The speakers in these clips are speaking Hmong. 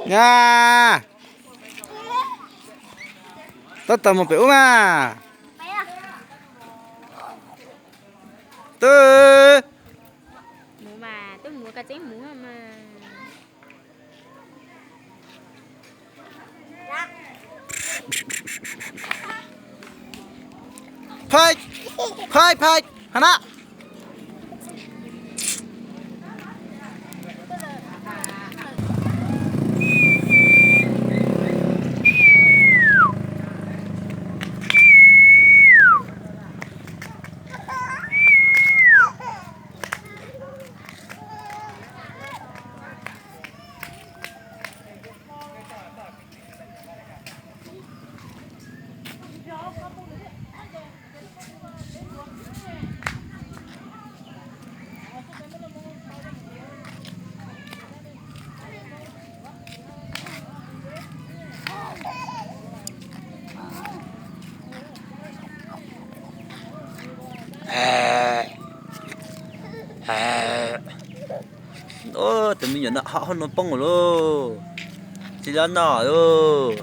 Nyab, tab tom mus pem ub mas. Twb, mus mas, twb mus, koj tseem mus mas. Phais, phais, phais, ha na. Tus me nyuam no ho hauv no poob lauj. Tsis lab noj lauj.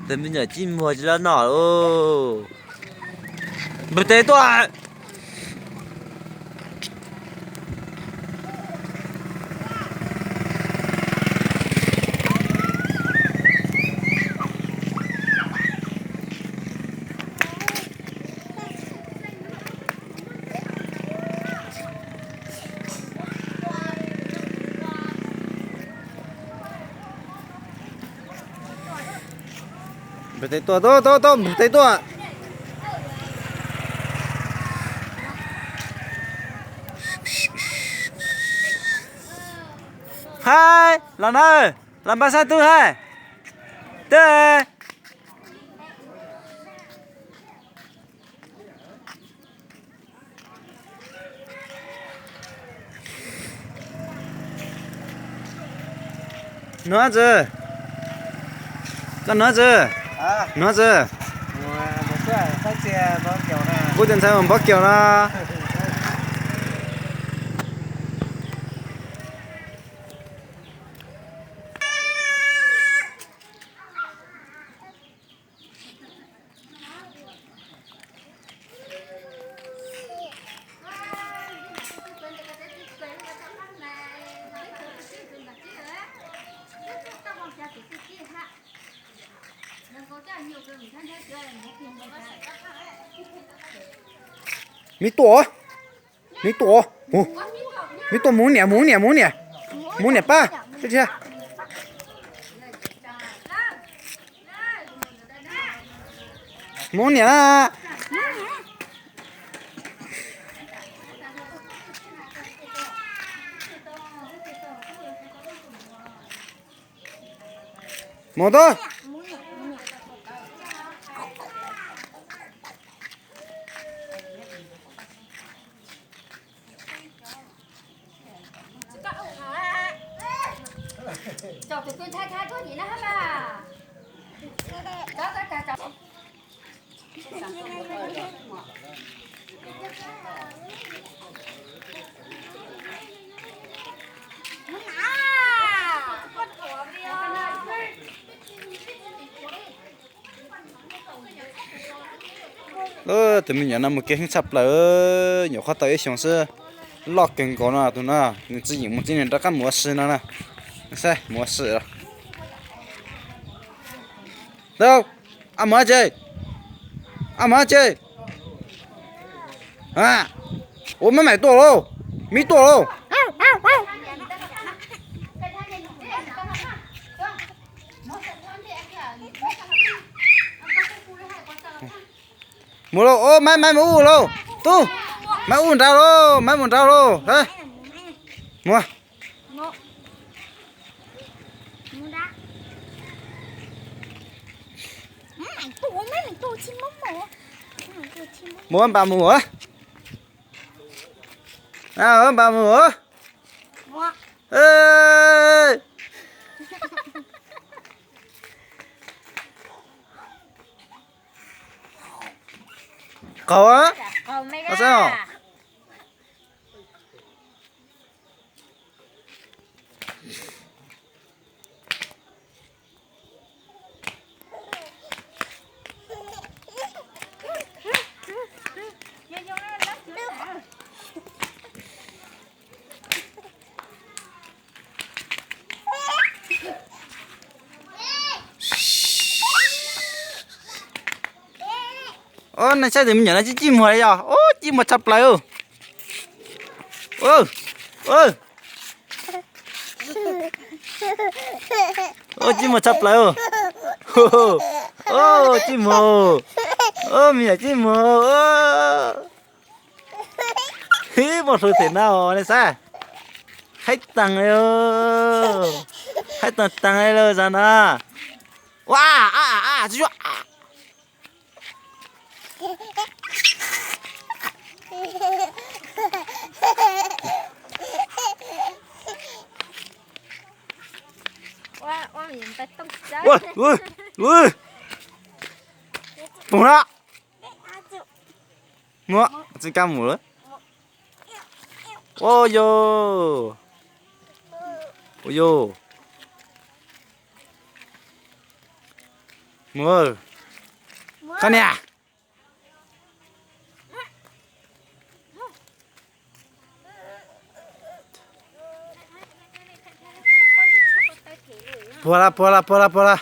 Tus me nyuam tsis muag tsis lab noj lauj. Npawg tes tuaj. Npawg tes tuaj, tuaj, tuaj, tuaj, npawg tes tuaj. Hais, los na, los npaj sab tub hais. Twb. Nuv tsi? Koj nuv tsi? Nuv tsi? Kuv cov ntxhais mus npov kiaus no. Miv tuaj, miv tuaj, miv tuaj mus niam, mus niam, mus niam, mus niam pab, mus niam na. Mus tub. Tus me nyuam no mus kev heev tshaj plaws, nyuam qhuav tau ib xyoos xwb, loj kawg nkaus no tus no, nws tsis yeem mus tsev, nws rov qab mus ua si no na. Saib mus ua si. Ab, mus dab tsi? Ab, mus dab tsi? Ua, maj mam tuaj lauj, miv tuaj lauj. Mus lauj, maj maj mus lauj, tub, maj mus nrad lauj, maj mus nrad lauj, mus. Mus npam mus. Npam mus. Qaug, qaug xwb os. Os, nej saib tus me nyuam no cij muag li yog. Os, cij muag tshaj plaws. Os, cij muag tshaj plaws. Os, cij muag. Os, me nyuam cij muag. Hib, muaj hlua them na os, nej saib. Haib taag li, haib taag taag li lawm zag na. Ua, a, a, a, tsis yuav. Ua, ua, ua. Pum na. Muab tsis kab mus lawm. Ua yo. Ua yo. Mus. Koj niam. Puag la, puag la, puag la, puag la.